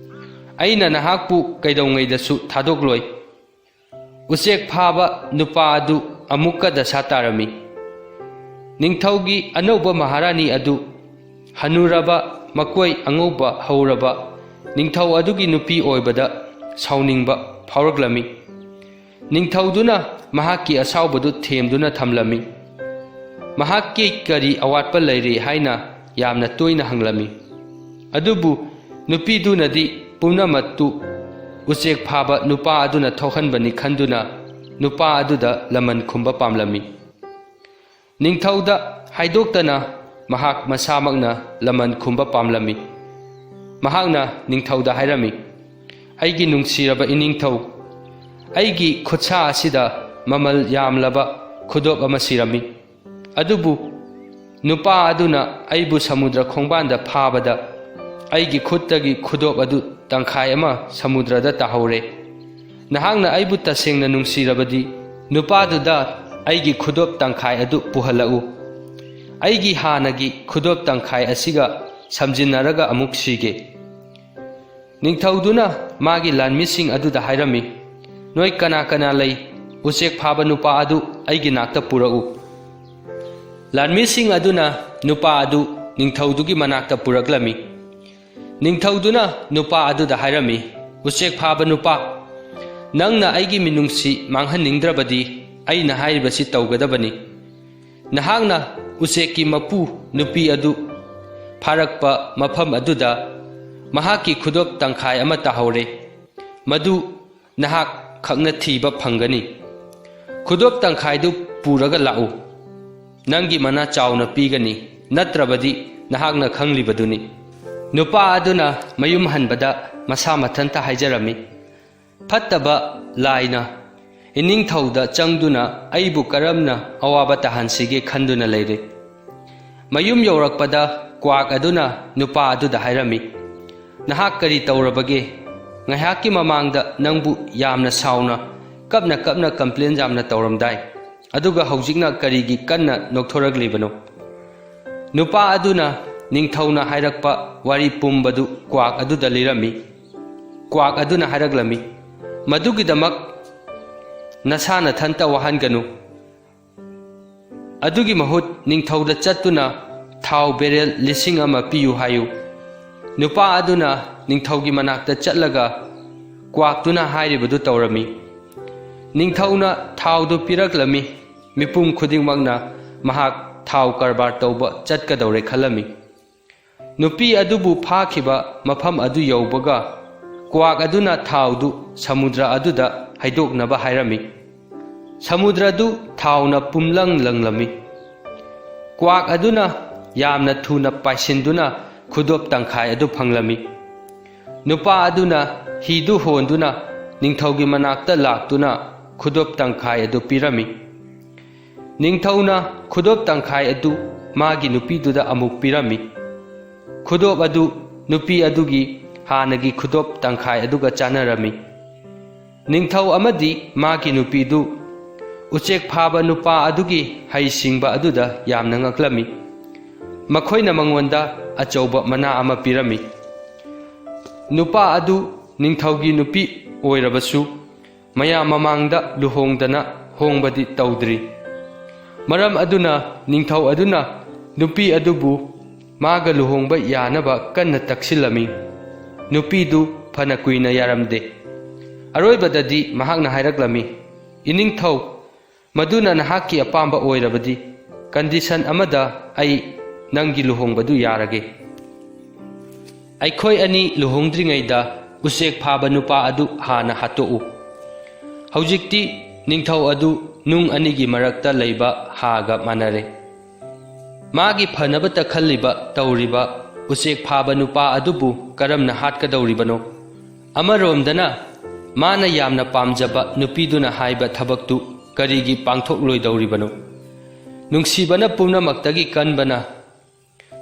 ꯑꯩꯅ ꯅꯍꯥꯛꯄꯨ ꯀꯩꯗꯧꯉꯩꯗꯁꯨ ꯊꯥꯗꯣꯛꯂꯣꯏ꯫" ꯎꯆꯦꯛ ꯐꯥꯕ ꯅꯨꯄꯥ ꯑꯗꯨ ꯑꯃꯨꯛꯀ ꯗꯁꯥ ꯇꯥꯔꯝꯃꯤ꯫ ꯅꯤꯡꯊꯧꯒꯤ ꯑꯅꯧꯕ ꯃꯍꯥꯔꯥꯅꯤ ꯑꯗꯨ ꯍꯅꯨꯔꯕ, ꯃꯀꯣꯏ ꯑꯉꯧꯕ ꯍꯧꯔꯕ ꯅꯤꯡꯊꯧ ꯑꯗꯨꯒꯤ ꯅꯨꯄꯤ ꯑꯣꯏꯕꯗ ꯁꯥꯎꯅꯤꯡꯕ ꯐꯥꯎꯔꯛꯂꯝꯃꯤ꯫ ꯅꯤꯡꯊꯧꯗꯨꯅ ꯃꯍꯥꯛꯀꯤ ꯑꯁꯥꯎꯕꯗꯨ ꯊꯦꯝꯗꯨꯅ ꯊꯝꯂꯝꯃꯤ꯫ ꯃꯍꯥꯛꯀꯤ ꯀꯔꯤ ꯑꯋꯥꯠꯄ ꯂꯩꯔꯤ ꯍꯥꯏꯅ ꯌꯥꯝꯅ ꯇꯣꯏꯅ ꯍꯪꯂꯝꯃꯤ꯫ ꯑꯗꯨꯕꯨ ꯅꯨꯄꯤꯗꯨꯅꯗꯤ ꯄꯨꯝꯅꯃꯛꯇꯨ ꯎꯆꯦꯛ ꯐꯥꯕ ꯅꯨꯄꯥ ꯑꯗꯨꯅ ꯊꯣꯛꯍꯟꯕꯅꯤ ꯈꯟꯗꯨꯅ ꯅꯨꯄꯥ ꯑꯗꯨꯗ ꯂꯃꯟ ꯈꯨꯝꯕ ꯄꯥꯝꯂꯝꯃꯤ꯫ ꯅꯤꯡꯊꯧꯗ ꯍꯥꯏꯗꯣꯛꯇꯅ ꯃꯍꯥꯛ ꯃꯁꯥꯃꯛꯅ ꯂꯃꯟ ꯈꯨꯝꯕ ꯄꯥꯝꯂꯝꯃꯤ꯫ ꯃꯍꯥꯛꯅ ꯅꯤꯡꯊꯧꯗ ꯍꯥꯏꯔꯝꯃꯤ, "ꯑꯩꯒꯤ ꯅꯨꯡꯁꯤꯔꯕ ꯏꯅꯤꯡꯊꯧ, ꯑꯩꯒꯤ ꯈꯨꯠꯁꯥ ꯑꯁꯤꯗ ꯃꯃꯜ ꯌꯥꯝꯂꯕ ꯈꯨꯗꯣꯞ ꯑꯃ ꯁꯤꯔꯝꯃꯤ꯫ ꯑꯗꯨꯕꯨ ꯅꯨꯄꯥ ꯑꯗꯨꯅ ꯑꯩꯕꯨ ꯁꯃꯨꯗ꯭ꯔ ꯈꯣꯡꯕꯥꯟꯗ ꯐꯥꯕꯗ ꯑꯩꯒꯤ ꯈꯨꯠꯇꯒꯤ ꯈꯨꯗꯣꯞ ꯑꯗꯨ ꯇꯪꯈꯥꯏ ꯑꯃ ꯁꯃꯨꯗ꯭ꯔꯗ ꯇꯥꯍꯧꯔꯦ꯫ ꯅꯍꯥꯛꯅ ꯑꯩꯕꯨ ꯇꯁꯦꯡꯅ ꯅꯨꯡꯁꯤꯔꯕꯗꯤ ꯅꯨꯄꯥꯗꯨꯗ ꯑꯩꯒꯤ ꯈꯨꯗꯣꯞ ꯇꯪꯈꯥꯏ ꯑꯗꯨ ꯄꯨꯍꯜꯂꯛꯎ꯫ ꯑꯩꯒꯤ ꯍꯥꯟꯅꯒꯤ ꯈꯨꯗꯣꯞ ꯇꯪꯈꯥꯏ ꯑꯁꯤꯒ ꯁꯝꯖꯤꯟꯅꯔꯒ ꯑꯃꯨꯛ ꯁꯤꯒꯦ꯫" ꯅꯤꯡꯊꯧꯗꯨꯅ ꯃꯥꯒꯤ ꯂꯥꯟꯃꯤꯁꯤꯡ ꯑꯗꯨꯗ ꯍꯥꯏꯔꯝꯃꯤ, "ꯅꯣꯏ ꯀꯅꯥ ꯀꯅꯥ ꯂꯩ? ꯎꯆꯦꯛ ꯐꯥꯕ ꯅꯨꯄꯥ ꯑꯗꯨ ꯑꯩꯒꯤ ꯅꯥꯛꯇ ꯄꯨꯔꯛꯎ꯫" ꯂꯥꯟꯃꯤꯁꯤꯡ ꯑꯗꯨꯅ ꯅꯨꯄꯥ ꯑꯗꯨ ꯅꯤꯡꯊꯧꯗꯨꯒꯤ ꯃꯅꯥꯛꯇ ꯄꯨꯔꯛꯂꯝꯃꯤ꯫ ꯅꯤꯡꯊꯧꯗꯨꯅ ꯅꯨꯄꯥ ꯑꯗꯨꯗ ꯍꯥꯏꯔꯝꯃꯤ, "ꯎꯆꯦꯛ ꯐꯥꯕ ꯅꯨꯄꯥ, ꯅꯪꯅ ꯑꯩꯒꯤ ꯃꯤꯅꯨꯡꯁꯤ ꯃꯥꯡꯍꯟꯅꯤꯡꯗ꯭ꯔꯕꯗꯤ ꯑꯩꯅ ꯍꯥꯏꯔꯤꯕꯁꯤ ꯇꯧꯒꯗꯕꯅꯤ꯫ ꯅꯍꯥꯛꯅ ꯎꯆꯦꯛꯀꯤ ꯃꯄꯨ ꯅꯨꯄꯤ ꯑꯗꯨ ꯐꯥꯔꯛꯄ ꯃꯐꯝ ꯑꯗꯨꯗ ꯃꯍꯥꯛꯀꯤ ꯈꯨꯗꯣꯞ ꯇꯪꯈꯥꯏ ꯑꯃ ꯇꯥꯍꯧꯔꯦ꯫ ꯃꯗꯨ ꯅꯍꯥꯛ ꯈꯛꯅ ꯊꯤꯕ ꯐꯪꯒꯅꯤ꯫ ꯈꯨꯗꯣꯞ ꯇꯪꯈꯥꯏꯗꯨ ꯄꯨꯔꯒ ꯂꯥꯛꯎ꯫ ꯅꯪꯒꯤ ꯃꯅꯥ ꯆꯥꯎꯅ ꯄꯤꯒꯅꯤ, ꯅꯠꯇ꯭ꯔꯕꯗꯤ ꯅꯍꯥꯛꯅ ꯈꯪꯂꯤꯕꯗꯨꯅꯤ꯫ ꯅꯨꯄꯥ ꯑꯗꯨꯅ ꯃꯌꯨꯝ ꯍꯟꯕꯗ ꯃꯁꯥ ꯃꯊꯟꯇ ꯍꯥꯏꯖꯔꯝꯃꯤ, "ꯐꯠꯇꯕ ꯂꯥꯏꯅ ꯏꯅꯤꯡꯊꯧꯗ ꯆꯪꯗꯨꯅ ꯑꯩꯕꯨ ꯀꯔꯝꯅ ꯑꯋꯥꯕ ꯇꯥꯍꯟꯁꯤꯒꯦ ꯈꯟꯗꯨꯅ ꯂꯩꯔꯦ꯫" ꯃꯌꯨꯝ ꯌꯧꯔꯛꯄꯗ ꯀ꯭ꯋꯥꯛ ꯑꯗꯨꯅ ꯅꯨꯄꯥ ꯑꯗꯨꯗ ꯍꯥꯏꯔꯝꯃꯤ, "ꯅꯍꯥꯛ ꯀꯔꯤ ꯇꯧꯔꯕꯒꯦ? ꯉꯥꯏꯍꯥꯛꯀꯤ ꯃꯃꯥꯡꯗ ꯅꯪꯕꯨ ꯌꯥꯝꯅ ꯁꯥꯎꯅ, ꯀꯞꯅ ꯀꯞꯅ complain ꯌꯥꯝꯅ ꯇꯧꯔꯝꯗꯥꯏ, ꯑꯗꯨꯒ ꯍꯧꯖꯤꯛꯅ ꯀꯔꯤꯒꯤ ꯀꯟꯅ ꯅꯣꯛꯊꯣꯔꯛꯂꯤꯕꯅꯣ?" ꯅꯨꯄꯥ ꯑꯗꯨꯅ ꯅꯤꯡꯊꯧꯅ ꯍꯥꯏꯔꯛꯄ ꯋꯥꯔꯤ ꯄꯨꯝꯕꯗꯨ ꯀ꯭ꯋꯥꯛ ꯑꯗꯨꯗ ꯂꯤꯔꯝꯃꯤ꯫ ꯀ꯭ꯋꯥꯛ ꯑꯗꯨꯅ ꯍꯥꯏꯔꯛꯂꯝꯃꯤ, "ꯃꯗꯨꯒꯤꯗꯃꯛ ꯅꯁꯥ ꯅꯊꯟꯇ ꯋꯥꯍꯟꯒꯅꯨ꯫ ꯑꯗꯨꯒꯤ ꯃꯍꯨꯠ ꯅꯤꯡꯊꯧꯗ ꯆꯠꯇꯨꯅ ꯊꯥꯎ ꯕꯦꯔꯦꯜ ꯂꯤꯁꯤꯡ ꯑꯃ ꯄꯤꯌꯨ ꯍꯥꯏꯌꯨ꯫" ꯅꯨꯄꯥ ꯑꯗꯨꯅ ꯅꯤꯡꯊꯧꯒꯤ ꯃꯅꯥꯛꯇ ꯆꯠꯂꯒ ꯀ꯭ꯋꯥꯛꯇꯨꯅ ꯍꯥꯏꯔꯤꯕꯗꯨ ꯇꯧꯔꯝꯃꯤ꯫ ꯅꯤꯡꯊꯧꯅ ꯊꯥꯎꯗꯨ ꯄꯤꯔꯛꯂꯝꯃꯤ꯫ ꯃꯤꯄꯨꯝ ꯈꯨꯗꯤꯡꯃꯛꯅ ꯃꯍꯥꯛ ꯊꯥꯎ ꯀꯔꯕꯥꯔ ꯇꯧꯕ ꯆꯠꯀꯗꯧꯔꯦ ꯈꯜꯂꯝꯃꯤ꯫ ꯅꯨꯄꯤ ꯑꯗꯨꯕꯨ ꯐꯥꯈꯤꯕ ꯃꯐꯝ ꯑꯗꯨ ꯌꯧꯕꯒ, ꯀ꯭ꯋꯥꯛ ꯑꯗꯨꯅ ꯊꯥꯎꯗꯨ ꯁꯃꯨꯗ꯭ꯔ ꯑꯗꯨꯗ ꯍꯩꯗꯣꯛꯅꯕ ꯍꯥꯏꯔꯝꯃꯤ꯫ ꯁꯃꯨꯗ꯭ꯔꯗꯨ ꯊꯥꯎꯅ ꯄꯨꯝꯂꯪ ꯂꯪꯂꯝꯃꯤ꯫ ꯀ꯭ꯋꯥꯛ ꯑꯗꯨꯅ ꯌꯥꯝꯅ ꯊꯨꯅ ꯄꯥꯏꯁꯤꯟꯗꯨꯅ ꯈꯨꯗꯣꯞ ꯇꯪꯈꯥꯏ ꯑꯗꯨ ꯐꯪꯂꯝꯃꯤ꯫ ꯅꯨꯄꯥ ꯑꯗꯨꯅ ꯍꯤꯗꯨ ꯍꯣꯟꯗꯨꯅ ꯅꯤꯡꯊꯧꯒꯤ ꯃꯅꯥꯛꯇ ꯂꯥꯛꯇꯨꯅ ꯈꯨꯗꯣꯞ ꯇꯪꯈꯥꯏ ꯑꯗꯨ ꯄꯤꯔꯝꯃꯤ꯫ ꯅꯤꯡꯊꯧꯅ ꯈꯨꯗꯣꯞ ꯇꯪꯈꯥꯏ ꯑꯗꯨ ꯃꯥꯒꯤ ꯅꯨꯄꯤꯗꯨꯗ ꯑꯃꯨꯛ ꯄꯤꯔꯝꯃꯤ꯫ ꯈꯨꯗꯣꯞ ꯑꯗꯨ ꯅꯨꯄꯤ ꯑꯗꯨꯒꯤ ꯍꯥꯟꯅꯒꯤ ꯈꯨꯗꯣꯞ ꯇꯪꯈꯥꯏ ꯑꯗꯨꯒ ꯆꯥꯟꯅꯔꯝꯃꯤ꯫ ꯅꯤꯡꯊꯧ ꯑꯃꯗꯤ ꯃꯥꯒꯤ ꯅꯨꯄꯤꯗꯨ ꯎꯆꯦꯛ ꯐꯥꯕ ꯅꯨꯄꯥ ꯑꯗꯨꯒꯤ ꯍꯩꯁꯤꯡꯕ ꯑꯗꯨꯗ ꯌꯥꯝꯅ ꯉꯛꯂꯝꯃꯤ꯫ ꯃꯈꯣꯏꯅ ꯃꯉꯣꯟꯗ ꯑꯆꯧꯕ ꯃꯅꯥ ꯑꯃ ꯄꯤꯔꯝꯃꯤ꯫ ꯅꯨꯄꯥ ꯑꯗꯨ ꯅꯤꯡꯊꯧꯒꯤ ꯅꯨꯄꯤ ꯑꯣꯏꯔꯕꯁꯨ, ꯃꯌꯥꯝ ꯃꯃꯥꯡꯗ ꯂꯨꯍꯣꯡꯗꯅ ꯍꯣꯡꯕꯗꯤ ꯇꯧꯗ꯭ꯔꯤ꯫ ꯃꯔꯝ ꯑꯗꯨꯅ ꯅꯤꯡꯊꯧ ꯑꯗꯨꯅ ꯅꯨꯄꯤ ꯑꯗꯨꯕꯨ ꯃꯥꯒ ꯂꯨꯍꯣꯡꯕ ꯌꯥꯅꯕ ꯀꯟꯅ ꯇꯛꯁꯤꯜꯂꯝꯃꯤ꯫ ꯅꯨꯄꯤꯗꯨ ꯐꯅ ꯀꯨꯏꯅ ꯌꯥꯔꯝꯗꯦ꯫ ꯑꯔꯣꯏꯕꯗꯗꯤ ꯃꯍꯥꯛꯅ ꯍꯥꯏꯔꯛꯂꯝꯃꯤ, "ꯏꯅꯤꯡꯊꯧ, ꯃꯗꯨꯅ ꯅꯍꯥꯛꯀꯤ ꯑꯄꯥꯝꯕ ꯑꯣꯏꯔꯕꯗꯤ, ꯀꯟꯗꯤꯁꯟ ꯑꯃꯗ ꯑꯩ ꯅꯪꯒꯤ ꯂꯨꯍꯣꯡꯕꯗꯨ ꯌꯥꯔꯒꯦ꯫ ꯑꯩꯈꯣꯏ ꯑꯅꯤ ꯂꯨꯍꯣꯡꯗ꯭ꯔꯤꯉꯩꯗ ꯎꯆꯦꯛ ꯐꯥꯕ ꯅꯨꯄꯥ ꯑꯗꯨ ꯍꯥꯟꯅ ꯍꯥꯠꯇꯣꯛꯎ꯫ ꯍꯧꯖꯤꯛꯇꯤ ꯅꯤꯡꯊꯧ ꯑꯗꯨ ꯅꯨꯡ ꯑꯅꯤꯒꯤ ꯃꯔꯛꯇ ꯂꯩꯕ ꯍꯥꯒ ꯃꯥꯟꯅꯔꯦ꯫ ꯃꯥꯒꯤ ꯐꯅꯕꯇ ꯈꯜꯂꯤꯕ ꯇꯧꯔꯤꯕ ꯎꯆꯦꯛ ꯐꯥꯕ ꯅꯨꯄꯥ ꯑꯗꯨꯕꯨ ꯀꯔꯝꯅ ꯍꯥꯠꯀꯗꯧꯔꯤꯕꯅꯣ? ꯑꯃꯔꯣꯝꯗꯅ ꯃꯥꯅ ꯌꯥꯝꯅ ꯄꯥꯝꯖꯕ ꯅꯨꯄꯤꯗꯨꯅ ꯍꯥꯏꯕ ꯊꯕꯛꯇꯨ ꯀꯔꯤꯒꯤ ꯄꯥꯡꯊꯣꯛꯂꯣꯏꯗꯧꯔꯤꯕꯅꯣ?" ꯅꯨꯡꯁꯤꯕꯅ ꯄꯨꯝꯅꯃꯛꯇꯒꯤ ꯀꯟꯕꯅ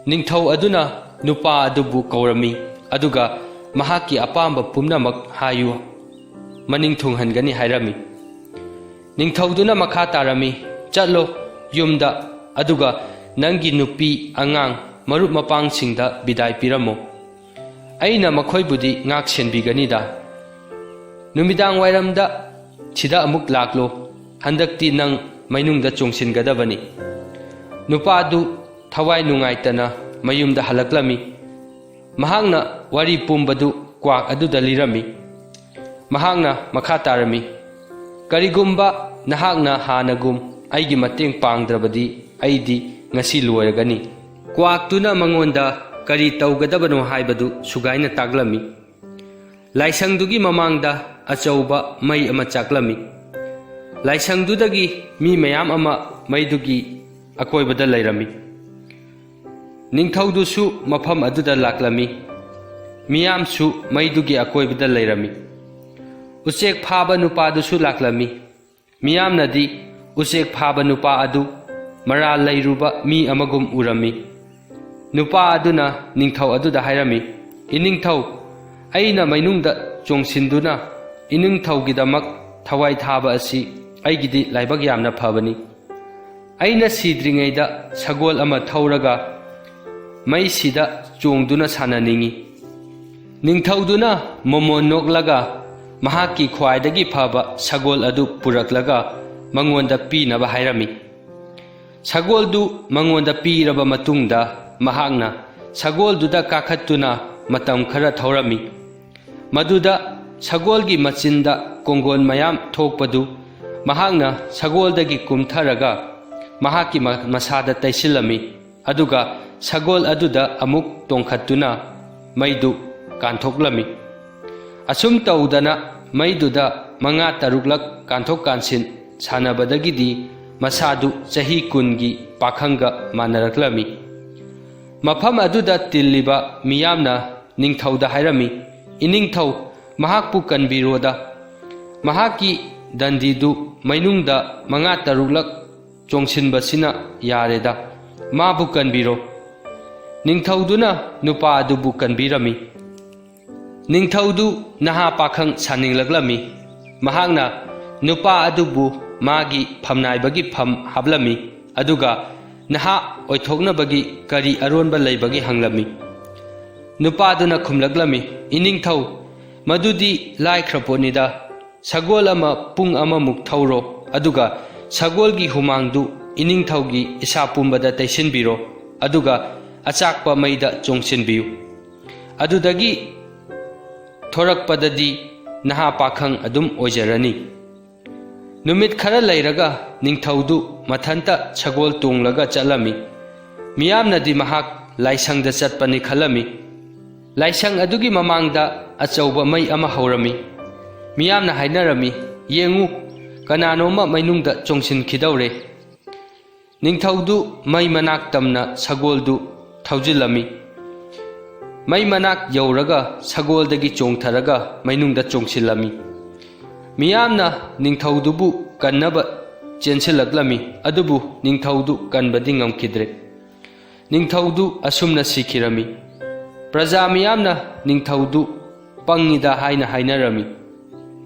ꯅꯤꯡꯊꯧ ꯑꯗꯨꯅ ꯅꯨꯄꯥ ꯑꯗꯨꯕꯨ ꯀꯧꯔꯝꯃꯤ, ꯑꯗꯨꯒ ꯃꯍꯥꯛꯀꯤ ꯑꯄꯥꯝꯕ ꯄꯨꯝꯅꯃꯛ ꯍꯥꯏꯌꯨ, ꯃꯅꯤꯡ ꯊꯨꯡꯍꯟꯒꯅꯤ ꯍꯥꯏꯔꯝꯃꯤ꯫ ꯅꯤꯡꯊꯧꯗꯨꯅ ꯃꯈꯥ ꯇꯥꯔꯝꯃꯤ, "ꯆꯠꯂꯣ ꯌꯨꯝꯗ, ꯑꯗꯨꯒ ꯅꯪꯒꯤ ꯅꯨꯄꯤ, ꯑꯉꯥꯡ, ꯃꯔꯨꯞ ꯃꯄꯥꯡꯁꯤꯡꯗ ꯕꯤꯗꯥꯏ ꯄꯤꯔꯝꯃꯨ꯫ ꯑꯩꯅ ꯃꯈꯣꯏꯕꯨꯗꯤ ꯉꯥꯛ ꯁꯦꯟꯕꯤꯒꯅꯤꯗ꯫ ꯅꯨꯃꯤꯗꯥꯡ ꯋꯥꯏꯔꯝꯗ ꯁꯤꯗ ꯑꯃꯨꯛ ꯂꯥꯛꯂꯣ꯫ ꯍꯟꯗꯛꯇꯤ ꯅꯪ ꯃꯩꯅꯨꯡꯗ ꯆꯣꯡꯁꯤꯟꯒꯗꯕꯅꯤ꯫" ꯅꯨꯄꯥꯗꯨ ꯊꯋꯥꯏ ꯅꯨꯡꯉꯥꯏꯇꯅ ꯃꯌꯨꯝꯗ ꯍꯜꯂꯛꯂꯝꯃꯤ꯫ ꯃꯍꯥꯛꯅ ꯋꯥꯔꯤ ꯄꯨꯝꯕꯗꯨ ꯀ꯭ꯋꯥꯛ ꯑꯗꯨꯗ ꯂꯤꯔꯝꯃꯤ꯫ ꯃꯍꯥꯛꯅ ꯃꯈꯥ ꯇꯥꯔꯝꯃꯤ, "ꯀꯔꯤꯒꯨꯝꯕ ꯅꯍꯥꯛꯅ ꯍꯥꯟꯅꯒꯨꯝ ꯑꯩꯒꯤ ꯃꯇꯦꯡ ꯄꯥꯡꯗ꯭ꯔꯕꯗꯤ ꯑꯩꯗꯤ ꯉꯁꯤ ꯂꯣꯏꯔꯒꯅꯤ꯫" ꯀ꯭ꯋꯥꯛꯇꯨꯅ ꯃꯉꯣꯟꯗ ꯀꯔꯤ ꯇꯧꯒꯗꯕꯅꯣ ꯍꯥꯏꯕꯗꯨ ꯁꯨꯒꯥꯏꯅ ꯇꯥꯛꯂꯝꯃꯤ꯫ ꯂꯥꯏꯁꯪꯗꯨꯒꯤ ꯃꯃꯥꯡꯗ ꯑꯆꯧꯕ ꯃꯩ ꯑꯃ ꯆꯥꯛꯂꯝꯃꯤ꯫ ꯂꯥꯏꯁꯪꯗꯨꯗꯒꯤ ꯃꯤ ꯃꯌꯥꯝ ꯑꯃ ꯃꯩꯗꯨꯒꯤ ꯑꯀꯣꯏꯕꯗ ꯂꯩꯔꯝꯃꯤ꯫ ꯅꯤꯡꯊꯧꯗꯨꯁꯨ ꯃꯐꯝ ꯑꯗꯨꯗ ꯂꯥꯛꯂꯝꯃꯤ꯫ ꯃꯤꯌꯥꯝꯁꯨ ꯃꯩꯗꯨꯒꯤ ꯑꯀꯣꯏꯕꯗ ꯂꯩꯔꯝꯃꯤ꯫ ꯎꯆꯦꯛ ꯐꯥꯕ ꯅꯨꯄꯥꯗꯨꯁꯨ ꯂꯥꯛꯂꯝꯃꯤ꯫ ꯃꯤꯌꯥꯝꯅꯗꯤ ꯎꯆꯦꯛ ꯐꯥꯕ ꯅꯨꯄꯥ ꯑꯗꯨ ꯃꯔꯥꯜ ꯂꯩꯔꯨꯕ ꯃꯤ ꯑꯃꯒꯨꯝ ꯎꯔꯝꯃꯤ꯫ ꯅꯨꯄꯥ ꯑꯗꯨꯅ ꯅꯤꯡꯊꯧ ꯑꯗꯨꯗ ꯍꯥꯏꯔꯝꯃꯤ, "ꯏꯅꯤꯡꯊꯧ, ꯑꯩꯅ ꯃꯩꯅꯨꯡꯗ ꯆꯣꯡꯁꯤꯟꯗꯨꯅ ꯏꯅꯤꯡꯊꯧꯒꯤꯗꯃꯛ ꯊꯋꯥꯏ ꯊꯥꯕ ꯑꯁꯤ ꯑꯩꯒꯤꯗꯤ ꯂꯥꯏꯕꯛ ꯌꯥꯝꯅ ꯐꯕꯅꯤ꯫ ꯑꯩꯅ ꯁꯤꯗ꯭ꯔꯤꯉꯩꯗ ꯁꯒꯣꯜ ꯑꯃ ꯊꯧꯔꯒ ꯃꯩꯁꯤꯗ ꯆꯣꯡꯗꯨꯅ ꯁꯥꯟꯅꯅꯤꯡꯏ꯫" ꯅꯤꯡꯊꯧꯗꯨꯅ ꯃꯣꯃꯣꯟ ꯅꯣꯛꯂꯒ ꯃꯍꯥꯛꯀꯤ ꯈ꯭ꯋꯥꯏꯗꯒꯤ ꯐꯕ ꯁꯒꯣꯜ ꯑꯗꯨ ꯄꯨꯔꯛꯂꯒ ꯃꯉꯣꯟꯗ ꯄꯤꯅꯕ ꯍꯥꯏꯔꯝꯃꯤ꯫ ꯁꯒꯣꯜꯗꯨ ꯃꯉꯣꯟꯗ ꯄꯤꯔꯕ ꯃꯇꯨꯡꯗ ꯃꯍꯥꯛꯅ ꯁꯒꯣꯜꯗꯨꯗ ꯀꯥꯈꯠꯇꯨꯅ ꯃꯇꯝ ꯈꯔ ꯊꯧꯔꯝꯃꯤ꯫ ꯃꯗꯨꯗ ꯁꯒꯣꯜꯒꯤ ꯃꯆꯤꯟꯗ ꯀꯣꯡꯒꯣꯟ ꯃꯌꯥꯝ ꯊꯣꯛꯄꯗꯨ ꯃꯍꯥꯛꯅ ꯁꯒꯣꯜꯗꯒꯤ ꯀꯨꯝꯊꯔꯒ ꯃꯍꯥꯛꯀꯤ ꯃ-, ꯃꯁꯥꯗ ꯇꯩꯁꯤꯜꯂꯝꯃꯤ꯫ ꯑꯗꯨꯒ ꯁꯒꯣꯜ ꯑꯗꯨꯗ ꯑꯃꯨꯛ ꯇꯣꯡꯈꯠꯇꯨꯅ ꯃꯩꯗꯨ ꯀꯥꯟꯊꯣꯛꯂꯝꯃꯤ꯫ ꯑꯁꯨꯝ ꯇꯧꯗꯅ ꯃꯩꯗꯨꯗ ꯃꯉꯥ ꯇꯔꯨꯛꯂꯛ ꯀꯥꯟꯊꯣꯛ ꯀꯥꯟꯁꯤꯟ ꯁꯥꯟꯅꯕꯗꯒꯤꯗꯤ ꯃꯁꯥꯗꯨ ꯆꯍꯤ ꯀꯨꯟꯒꯤ ꯄꯥꯈꯪꯒ ꯃꯥꯟꯅꯔꯛꯂꯝꯃꯤ꯫ ꯃꯐꯝ ꯑꯗꯨꯗ ꯇꯤꯜꯂꯤꯕ ꯃꯤꯌꯥꯝꯅ ꯅꯤꯡꯊꯧꯗ ꯍꯥꯏꯔꯝꯃꯤ, "ꯏꯅꯤꯡꯊꯧ, ꯃꯍꯥꯛꯄꯨ ꯀꯟꯕꯤꯔꯣꯗ꯫ ꯃꯍꯥꯛꯀꯤ ꯗꯟꯗꯤꯗꯨ ꯃꯩꯅꯨꯡꯗ ꯃꯉꯥ ꯇꯔꯨꯛꯂꯛ ꯆꯣꯡꯁꯤꯟꯕꯁꯤꯅ ꯌꯥꯔꯦꯗ꯫ ꯃꯥꯕꯨ ꯀꯟꯕꯤꯔꯣ꯫" ꯅꯤꯡꯊꯧꯗꯨꯅ ꯅꯨꯄꯥ ꯑꯗꯨꯕꯨ ꯀꯟꯕꯤꯔꯝꯃꯤ꯫ ꯅꯤꯡꯊꯧꯗꯨ ꯅꯍꯥ ꯄꯥꯈꯪ ꯁꯥꯅꯤꯡꯂꯛꯂꯝꯃꯤ꯫ ꯃꯍꯥꯛꯅ ꯅꯨꯄꯥ ꯑꯗꯨꯕꯨ ꯃꯥꯒꯤ ꯐꯝꯅꯥꯏꯕꯒꯤ ꯐꯝ ꯍꯥꯞꯂꯝꯃꯤ, ꯑꯗꯨꯒ ꯅꯍꯥ ꯑꯣꯏꯊꯣꯛꯅꯕꯒꯤ ꯀꯔꯤ ꯑꯔꯣꯟꯕ ꯂꯩꯕꯒꯦ ꯍꯪꯂꯝꯃꯤ꯫ ꯅꯨꯄꯥꯗꯨꯅ ꯈꯨꯝꯂꯛꯂꯝꯃꯤ, "ꯏꯅꯤꯡꯊꯧ, ꯃꯗꯨꯗꯤ ꯂꯥꯏꯈ꯭ꯔ ꯄꯣꯠꯅꯤꯗ꯫ ꯁꯒꯣꯜ ꯑꯃ ꯄꯨꯡ ꯑꯃꯃꯨꯛ ꯊꯧꯔꯣ, ꯑꯗꯨꯒ ꯁꯒꯣꯜꯒꯤ ꯍꯨꯃꯥꯡꯗꯨ ꯏꯅꯤꯡꯊꯧꯒꯤ ꯏꯁꯥ ꯄꯨꯝꯕꯗ ꯇꯩꯁꯤꯟꯕꯤꯔꯣ, ꯑꯗꯨꯒ ꯑꯆꯥꯛꯄ ꯃꯩꯗ ꯆꯣꯡꯁꯤꯟꯕꯤꯌꯨ꯫ ꯑꯗꯨꯗꯒꯤ ꯊꯣꯔꯛꯄꯗꯗꯤ ꯅꯍꯥ ꯄꯥꯈꯪ ꯑꯗꯨꯝ ꯑꯣꯏꯖꯔꯅꯤ꯫" ꯅꯨꯃꯤꯠ ꯈꯔ ꯂꯩꯔꯒ ꯅꯤꯡꯊꯧꯗꯨ ꯃꯊꯟꯇ ꯁꯒꯣꯜ ꯇꯣꯡꯂꯒ ꯆꯠꯂꯝꯃꯤ꯫ ꯃꯤꯌꯥꯝꯅꯗꯤ ꯃꯍꯥꯛ ꯂꯥꯏꯁꯪꯗ ꯆꯠꯄꯅꯤ ꯈꯜꯂꯝꯃꯤ꯫ ꯂꯥꯏꯁꯪ ꯑꯗꯨꯒꯤ ꯃꯃꯥꯡꯗ ꯑꯆꯧꯕ ꯃꯩ ꯑꯃ ꯍꯧꯔꯝꯃꯤ꯫ ꯃꯤꯌꯥꯝꯅ ꯍꯥꯏꯅꯔꯝꯃꯤ, "ꯌꯦꯡꯉꯨ, ꯀꯅꯥꯅꯣꯝꯃ ꯃꯩꯅꯨꯡꯗ ꯆꯣꯡꯁꯤꯟꯈꯤꯗꯧꯔꯦ꯫" ꯅꯤꯡꯊꯧꯗꯨ ꯃꯩ ꯃꯅꯥꯛ ꯇꯝꯅ ꯁꯒꯣꯜꯗꯨ ꯊꯧꯖꯤꯜꯂꯝꯃꯤ꯫ ꯃꯩ ꯃꯅꯥꯛ ꯌꯧꯔꯒ ꯁꯒꯣꯜꯗꯒꯤ ꯆꯣꯡꯊꯔꯒ ꯃꯩꯅꯨꯡꯗ ꯆꯣꯡꯁꯤꯜꯂꯝꯃꯤ꯫ ꯃꯤꯌꯥꯝꯅ ꯅꯤꯡꯊꯧꯗꯨꯕꯨ ꯀꯟꯅꯕ ꯆꯦꯟꯁꯤꯜꯂꯛꯂꯝꯃꯤ, ꯑꯗꯨꯕꯨ ꯅꯤꯡꯊꯧꯗꯨ ꯀꯟꯕꯗꯤ ꯉꯝꯈꯤꯗ꯭ꯔꯦ꯫ ꯅꯤꯡꯊꯧꯗꯨ ꯑꯁꯨꯝꯅ ꯁꯤꯈꯤꯔꯝꯃꯤ꯫ ꯄ꯭ꯔꯖꯥ ꯃꯤꯌꯥꯝꯅ ꯅꯤꯡꯊꯧꯗꯨ ꯄꯪꯉꯤꯗ ꯍꯥꯏꯅ ꯍꯥꯏꯅꯔꯝꯃꯤ꯫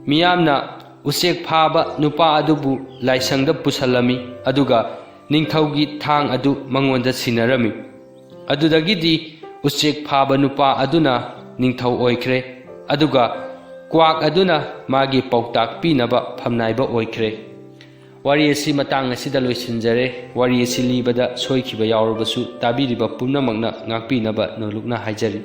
ꯃꯤꯌꯥꯝꯅ ꯎꯆꯦꯛ ꯐꯥꯕ ꯅꯨꯄꯥ ꯑꯗꯨꯕꯨ ꯂꯥꯏꯁꯪꯗ ꯄꯨꯁꯜꯂꯝꯃꯤ, ꯑꯗꯨꯒ ꯅꯤꯡꯊꯧꯒꯤ ꯊꯥꯡ ꯑꯗꯨ ꯃꯉꯣꯟꯗ ꯁꯤꯟꯅꯔꯝꯃꯤ꯫ ꯑꯗꯨꯗꯒꯤꯗꯤ ꯎꯆꯦꯛ ꯐꯥꯕ ꯅꯨꯄꯥ ꯑꯗꯨꯅ ꯅꯤꯡꯊꯧ ꯑꯣꯏꯈ꯭ꯔꯦ, ꯑꯗꯨꯒ ꯀ꯭ꯋꯥꯛ ꯑꯗꯨꯅ ꯃꯥꯒꯤ ꯄꯥꯎꯇꯥꯛ ꯄꯤꯅꯕ ꯐꯝꯅꯥꯏꯕ ꯑꯣꯏꯈ꯭ꯔꯦ꯫ ꯋꯥꯔꯤ ꯑꯁꯤ ꯃꯇꯥꯡ ꯑꯁꯤꯗ ꯂꯣꯏꯁꯤꯟꯖꯔꯦ꯫ ꯋꯥꯔꯤ ꯑꯁꯤ ꯂꯤꯕꯗ ꯁꯣꯏꯈꯤꯕ ꯌꯥꯎꯔꯕꯁꯨ ꯇꯥꯕꯤꯔꯤꯕ ꯄꯨꯝꯅꯃꯛꯅ ꯉꯥꯛꯄꯤꯅꯕ ꯅꯣꯜꯂꯨꯛꯅ ꯍꯥꯏꯖꯔꯤ꯫